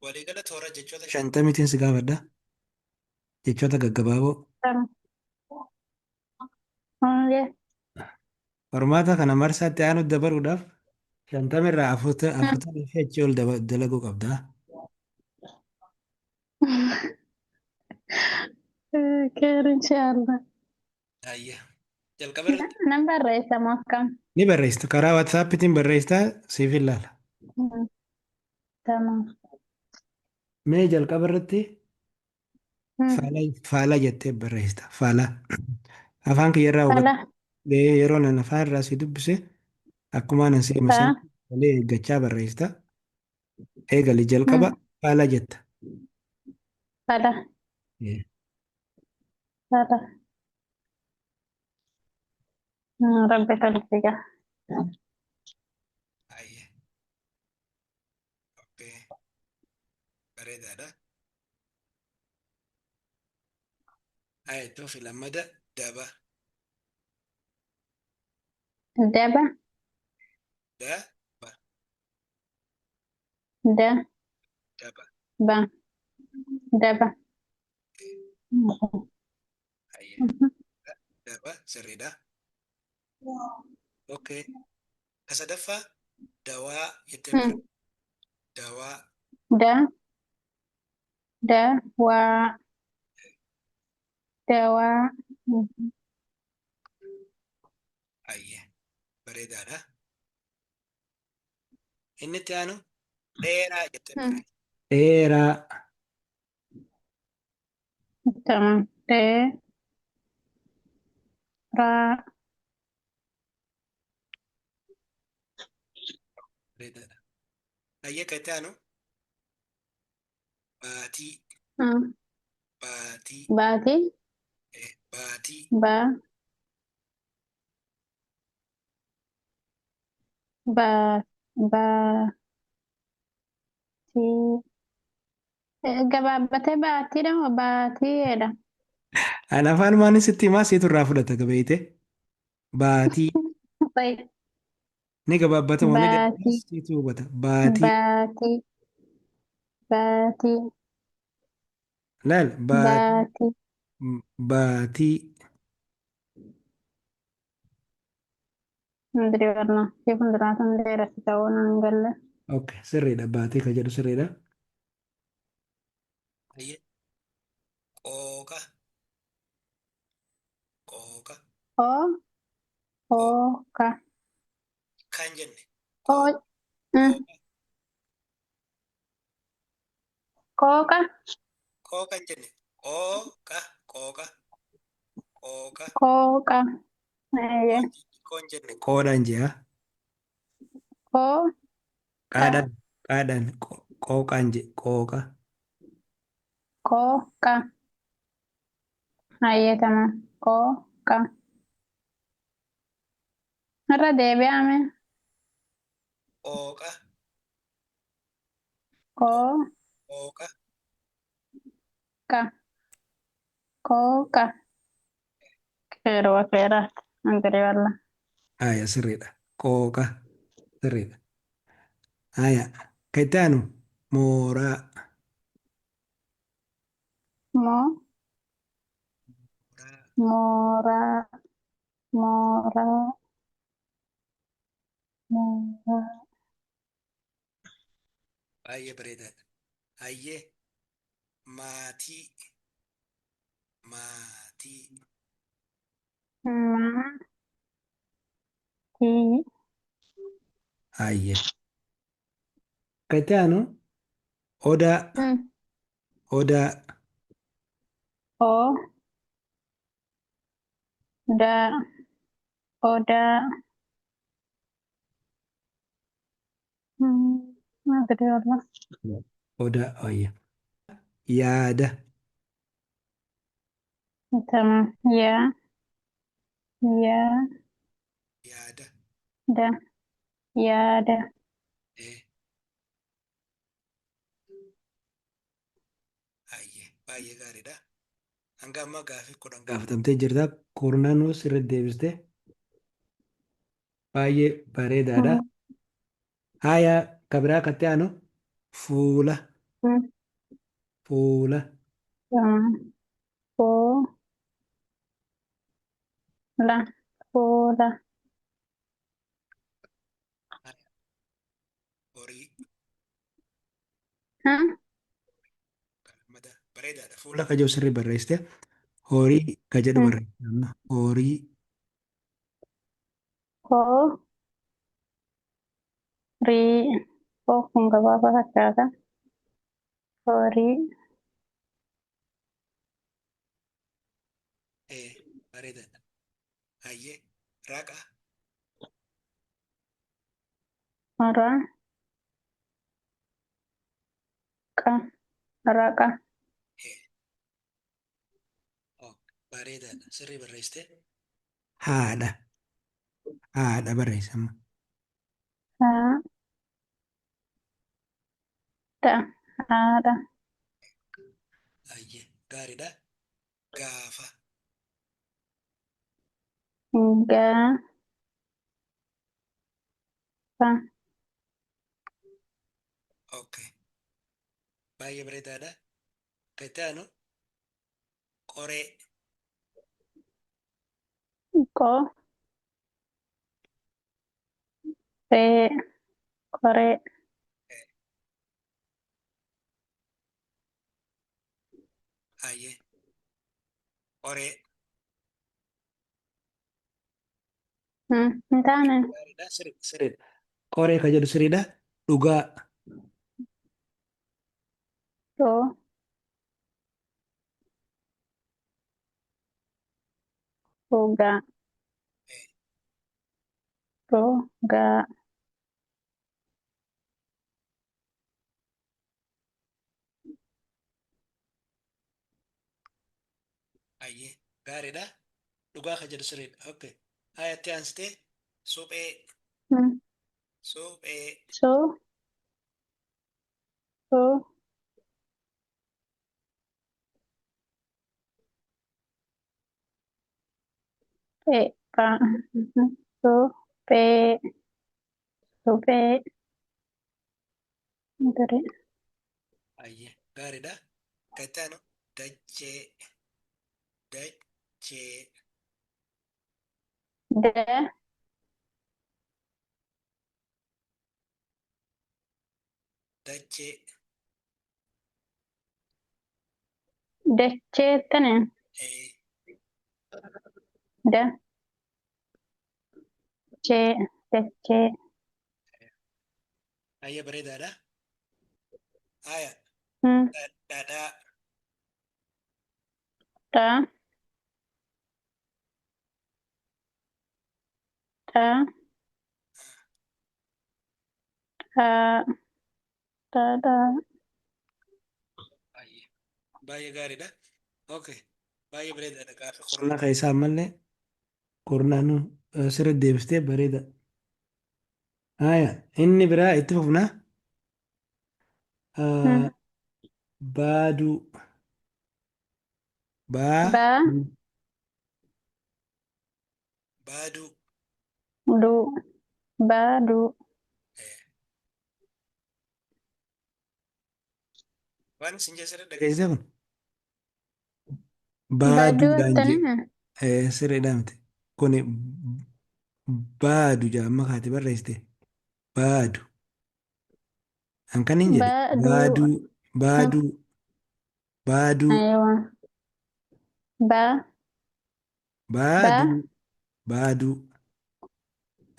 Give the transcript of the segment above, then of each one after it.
Waliigala toora jechoota 50tiin si gaafadha. Jechoota gaggabaaboo. Tamam. Hundee. Qormaata kana marsaatti aanu dabaruudhaaf 50 irraa 40 fi achii ol dalaguu qabda. Keer inshaallah. Ayya. Jalqaba irratti. Nan barreessa moo akkam? Ni barreessita. Karaa WhatsAppiitiin barreessita siif ilaala. Tamam. Mee jalqaba irratti faala faala jettee barreessita. Faala. Afaan kiyya irraa Fala. hubadhu. Yeroo nan afaan irraa si dubbise akkuma nan si hime Fa. sana malee eeggachaa barreessita. Eegali jalqaba faala jetta. Fala. Fala. Rabbi tolchiga. Ayyee. Okay. Bareedaadha. Ayyee toofi lammada daba. Daba. Da. Ba. Da. Daba. Ba. Daba. Ayyee. Daba sirriidha. Okay. Ka sadaffaa dawaa jettee bira. Dawaa. Da. Da. Waa. Dawaa. Ayyee. Bareedaadha. Inni itti aanu dheeraa jettee bira. Dheeraa. Tamam. Dee. Raa. Bareedaadha. Ayyee kan itti aanu baatii. Baatii. Baatii. Baatii. Ba. Ba. Baatii. Gabaabbatee baatiidha moo baatiidha? Ani afaan maanin sitti himaa siitu irraa fudhata gabeeyte. Baatii. Ni gabaabbata moo ni dheerata Baatii. siitu hubata. Baatii. Baatii. Baatii. Laal baatii. Baatii. Baatii. Ndiri wallah. Si fuulduraatu hin dheeratti ta'uu nan galle. Okay, sirriidha. Baatii ka jedhu sirriidha. Hayyee. Qooqa. Qooqa. O. O. Ka. Kan jenne. O. Qooqa. Qooqa. Qooqa hin jenne. Qooqa. Qooqa. Qooqa. Qooqa. Eeyyee. Qoon jenne. Qoodhaan jea. Qoo. Ka. Qaadhaan. Qaadhaan. Qooqaan je. Qooqa. Qooqa. Hayyee tamam. Qooqa. Irra deebi'ame. Qooqa. Qoo. Qooqa. Ka. Qooqa. Qeeroo qeeraat. Antirii wallah. Haya sirriidha. Qooqa. Sirriidha. Haya. Kan itti aanu mooraa. Moo. Mooraa. Mooraa. Mooraa. Baay'ee bareedaadha. Hayyee maatii. Maatii. Maatii. Hayyee. Kan itti aanu odaa. Odaa. O. Da. Odaa. Maal wallah. Odaa. Hayyee. Yaada. Tamam. Yaa. Yaa. Yaada. Da. Yaada. Hayyee. Baay'ee gaariidha. Hanga ammaa gaafii 10 gaafatamtee jirta. Kurnanuu sirriitti deebiste. Baay'ee bareedaadha. Haya ka biraa katti aanu fuula. Hmm. Fuula. Fuu. La. Fuula. Horii. Ha? Mada bareedaadha. Fuula ka jedhu sirrii barreessite. Horii ka jedhu Hmm. barreessite amma. Horii. Hoo. Rii. Hoo kun gabaabaa fakkaata. Horii. Ee, bareedaadha. Hayyee. Raqa. Hora. Qa. Raqa. Ee. Oh, bareedaadha. Sirrii barreessite. Haadha. Haadha barreessa amma. Haa. Ta. Haadha. Hayyee. Gaariidha. Gaafa. Gaa. Fa. Okay. Baay'ee bareedaadha. Kan itti aanu qoree. Qo. Ree. Qoree. Hayyee. Qoree. Hmm. Hin taane. Gaariidha. Sirrii sirriidha. Qoree kan jedhu sirriidha. Dhugaa. Dhoo. Dhugaa. Dhugaa. Hayyee. Gaariidha. Dhugaa kan jedhu sirriidha. Okay. Hayatti aansitee suphee. Hmm. Suphee. Suu. Suu. Phee. Phaa. Suu. Phee. Suphee. Ture. Hayyee. Gaariidha. Kan itti aanu dachee. Dachee. Da. Dachee. Dachee tane. Ee. Da. Chee. Dachee. Hayyee bareedaadha. Haya. Hmm. Dhadhaa. Dha. Dha. Dhaa. Dhadhaa. Hayyee. Baay'ee gaariidha. Okay. Baay'ee bareedaadha. Gaaffii kurnaa keessaa ammallee kurnaanuu sirriitti deebistee bareeda. Haya. Inni biraa itti fufna. Hmm. Baaduu. Baa. Ba. Baaduu. Du. Ba. Du. Waan isin jee sirriitti dhageessisee kun. Baduu Baaduudhaan jee. tane. Sirriidhaa miti. Kuni baadu jaa amma kaati barreessite. Baadu. An kan hin jedhe. Ba. Du. Baaduu. Baaduu. Baaduu. Aywa. Ba. Ba. Baaduu. Baaduu.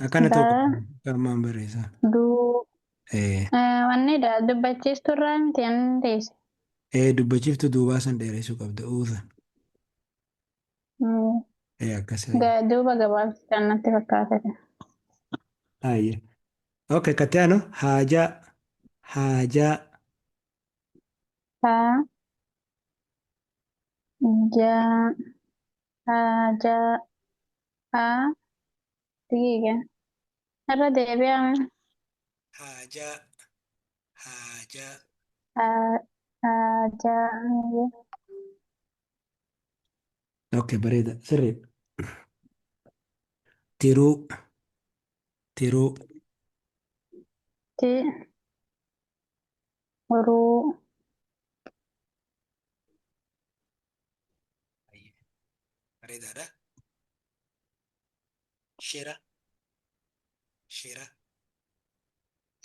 Akkana ta'uu Ba. qaba. Ammaan barreessaa. Du. Ee. Wanni dha dubbachiistuu irraa miti an deesse. Ee dubbachiiftuu duubaa san dheeressuu qabda. Uusan. Hmm. Ee akkas hayyee. Duuba gabaabsisan natti fakkaate. Hayyee. Okay, katti aanu haajaa. Haajaa. Haa. Ja. Haa. Ja. Haa. Digiga. Irra deebi'ame. Haajaa. Haajaa. Haa. Haa. Ja. Okay, bareeda. Sirriidha. Tiruu. Tiruu. Ti. Ruu. Bareedaadha. Shira. Shira.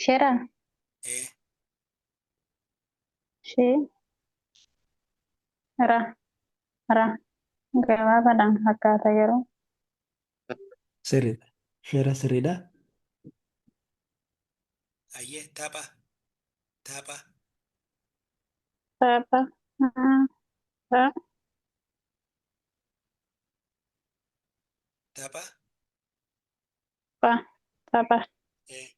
Shira. Ee. Shi. Ra. Ra. Gabaabaadhaan fakkaata garuu. Sirriidha. Shira sirriidha. Ayyee tapha. Tapha. Tapha. Ta. Tapha. Pa. Tapha. Ee.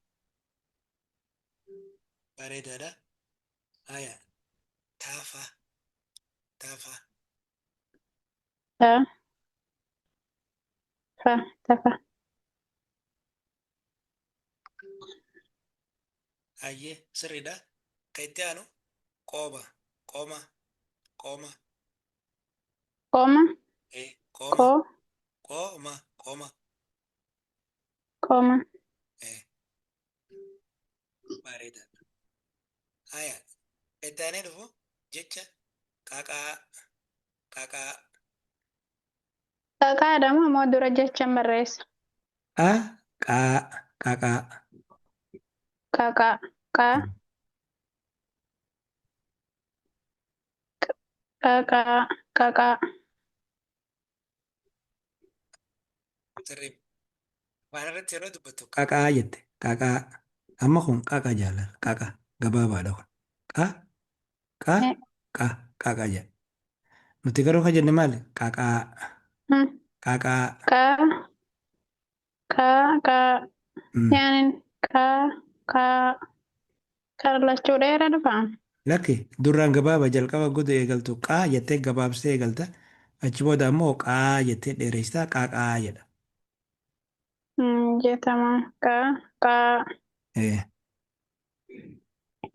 Bareedaadha. Haya. Taafa. Taafa. Ta. Fa. Tafa. Ayyee sirriidha. Kan itti aanu qooma. Qooma. Qooma. Qoma. Ee. Qooma. Qo. Qooma. Qooma. Qoma. Ee. Bareedaadha. Haya. Kan itti aanee dhufu jecha qaqaa. Qaqaa. Qaqaadha moo moo dura jechan barreessa? A. Qaa. Qaqaa. Qaqaa. Qa. Qaqaa. Qaqaa. Sirrii. Afaan irratti yeroo dubbattu qaqaa jette. Qaqaa. Amma kun qaqa jaalala. Qaqa. Gabaabaadha kun. Qa. Qa. Qa. Qaqa jedha. Nuti garuu kan jenne maali? Qaqaa. Qaqaa. Qa. Qa. Qa. Yaanin qa. Qa. Kan lachuu dheeraa dhufaa? Lakki duraan gabaabaa jalqaba godhu eegaltu qaa jettee gabaabsitee eegalta. Achi booda ammoo qaa jettee dheeressitaa qaqaa jedha. Jetama. Qa. Qa. Ee.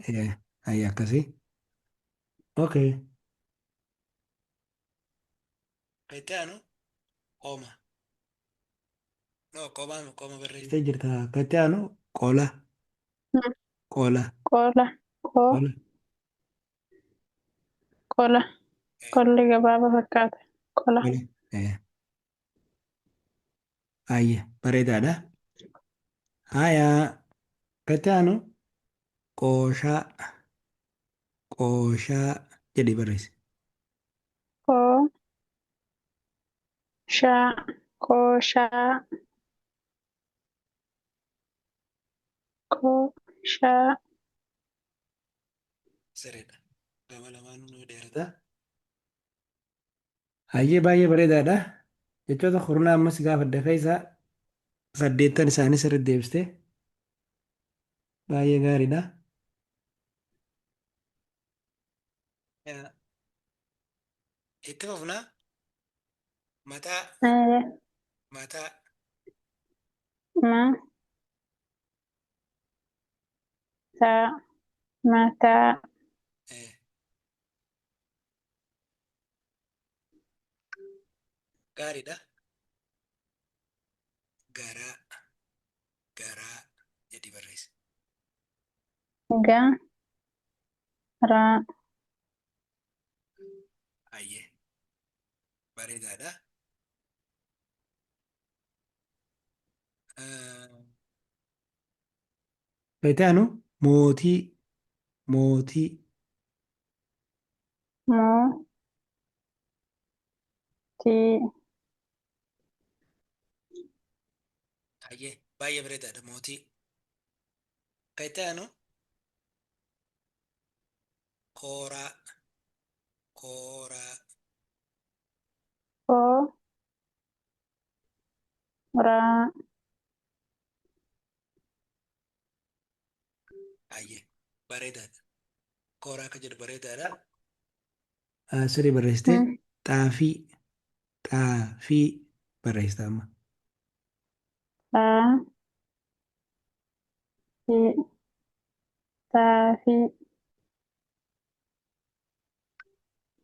Ee. Ayya akkasii. Okay. Kan itti aanu qooma. No, qomaa qooma barreessitee jirta. Kan itti aanu qola. Qola. Qola. Qo. Qola. Qola. Ee. Qolli gabaabaa fakkaata. Qola. Qola. Ee. Ayya bareedaadha. Haya. Kan itti aanu qooshaa. Qooshaa jedhii barreessi. Qo. Shaa. Qooshaa. Qooshaa. Sirriidha. Gama lamaanuu ni dheerata. Hayyee baay'ee bareedaadha. Jechoota kurnaa ammas gaafadhe keessaa saddeettan isaanii sirriitti deebiste. Baay'ee gaariidha. Itti fufna. Mataa. Mataa. Ma. Taa. Mataa. Gaariidha. Garaa. Garaa jedhi barreessi. Ga. Raa. Hayyee. Bareedaadha. Itti aanu mootii. Mootii. Moo. Tii. Hayyee baay'ee bareedaadha mootii. Kan itti aanu kooraa. Kooraa. Koo. Raa. Hayyee bareedaadha. Kooraa akka jedhu bareedaadha. Sirrii barreessite. Xaafii. Xaafii barreessita amma. Xaa. Fii. Xaafii.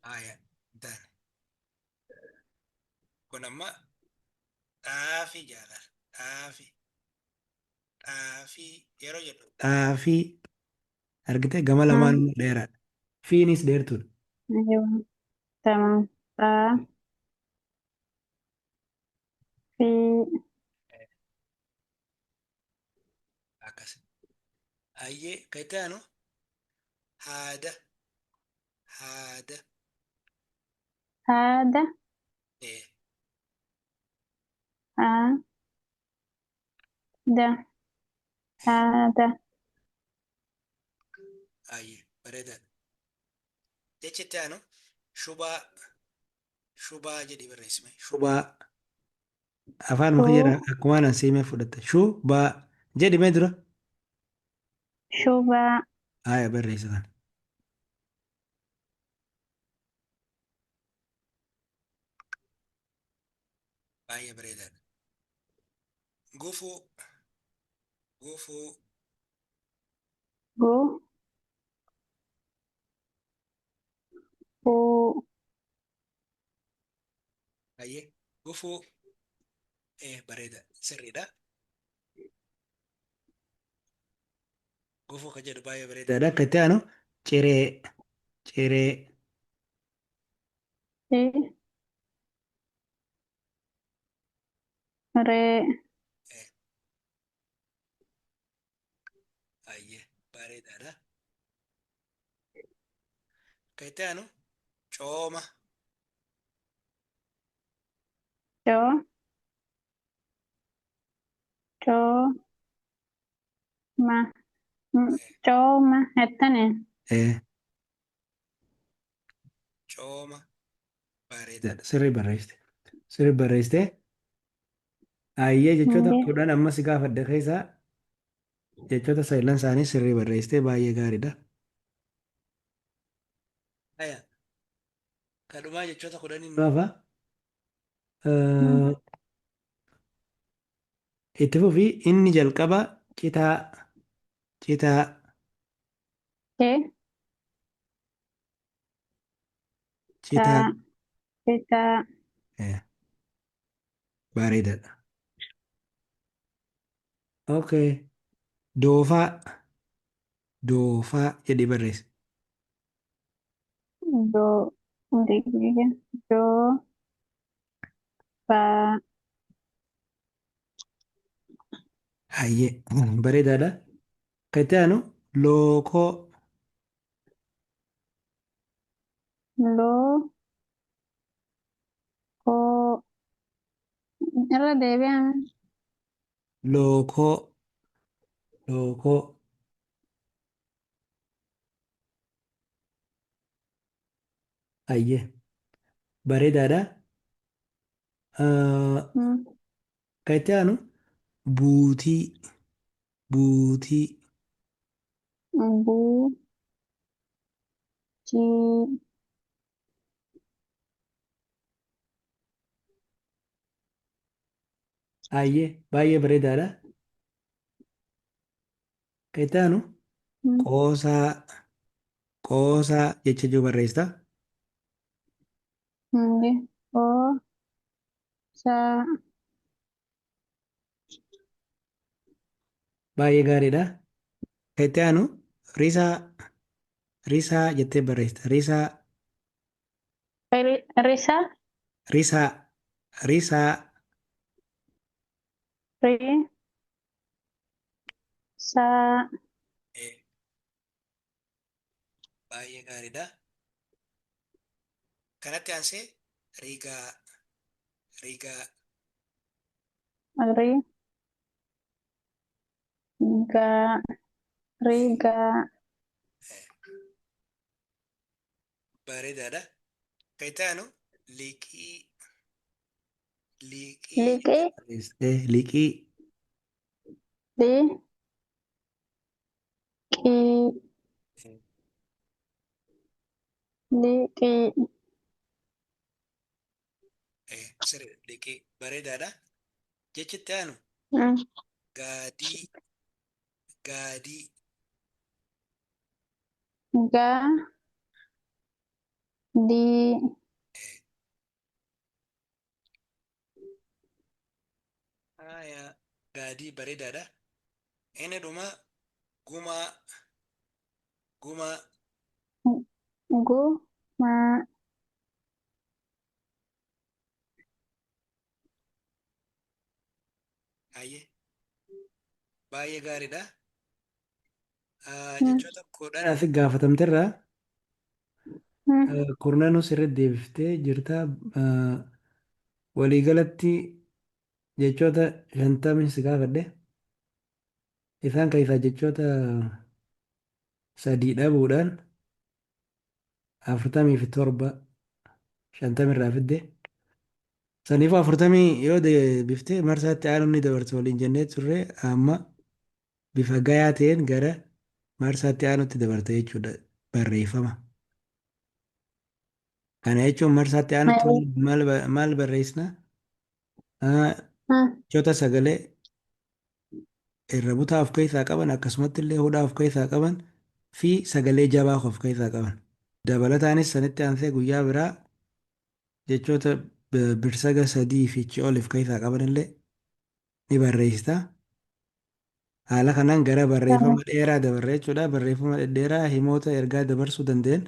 Haaya hin taane. Kun amma xaafii jaalala. Xaafii. Xaafii yeroo jedhu. Xaafii argite gama lamaan dheeraadha. Fiinis dheertuudha. Aywa. Tamam. Xaa. Fi. Akkas. Hayyee kan itti aanu haada haada. Haada. Ee, Haada. ee, Haada. Hayyee bareedaadha. Jechi itti aanu shubaa shubaa jedhii barreessime. Shubaa. Afaan Shuu. kiyya akkuma anan siimee fudhatte. Shubaa jedhi mee dura. Shubaa. Haaya barreessa kana. Baay'ee bareedaadha. Gufuu gufuu. Gu. Fuu. Hayyee gufuu bareeda sirriidha. Gufuu kan jedhu baay'ee bareedaadha. Akka itti aanu ciree ciree. Ci. Ree. Hayyee bareedaadha. Akka itti aanu cooma. Coo. Coo. Ma. Cooma. Jettani. Cooma bareedaadha. Sirrii barreessite. Sirrii barreessite. Hayyee jechoota Hundee. 10 amma si gaafadhe keessaa jechoota sagalan isaanii sirrii barreessite baay'ee gaariidha. Haya kadhumaa jechoota 10 nu hafa. Itti fufi inni jalqaba citaa citaa. Ci. Citaa. Taa. Citaa. Bareedaadha. Okay. Doofaa doofaa jedhii barreessi. Do. Do. Faa. Hayyee bareedaadha. Kan itti aanu lookoo. Loo. Koo. Irra deebi'ame. Lookoo lookoo. Hayyee bareedaadha. Kan itti aanu buutii buutii. Buu. Tii. Hayyee baay'ee bareedaadha. Kan itti aanu qoosaa qoosaa jecha jiru barreessita. Hundee. Oo. Saa. Baay'ee gaariidha. Kan itti aanu risaa risaa jettee barreessita. Risaa. Risaa. Risaa risaa. Ri. Saa. Baay'ee gaariidha. Kanatti aansee rigaa rigaa. Ri. Gaa. Rigaa. Bareedaadha. Kan itti aanu liqii liqii. Liqii. Liqii. Li. Qii. Liqii. Sirrii liqii bareedaadha. Jechi itti aanu gaadii gaadii. Gaa. Dii. Haya gaadii bareedaadha. Inni dhumaa gumaa gumaa. Gu. Maa. Hayyee. Baay'ee gaariidha. Jechoota 10 asi gaafatamterraa kurnanuu sirriitti deebiftee jirta. Waliigalatti jechoota 50 si gaafadhe. Isaan keessaa jechoota sadii dhabuudhaan 47 50 irraa fidde. Saniifuu 40 yoo deebiftee marsaatti aanu ni dabarsa waliin jennee turre, amma bifa gayaa ta'een gara marsaatti aanutti dabarta jechuudha barreeffama. Kana jechuun marsaatti aanutti maal maal barreessina? Jechoota sagalee irra butaa of keessaa qaban, akkasumatti illee hudhaa of keessaa qaban fi sagalee jabaa of keessaa qaban. Dabalataanis sanitti aansee guyyaa biraa jechoota birsaga sadii fi achii ol of keessaa qaban illee ni barreessita. Haala kanaan gara barreeffama dheeraa dabarra jechuudha. Barreeffama dhedheeraa himoota ergaa dabarsuu danda'an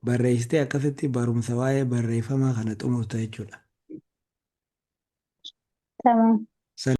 barreessitee akkasitti barumsa waa'ee barreeffamaa kana xumurta jechuudha. Tamam.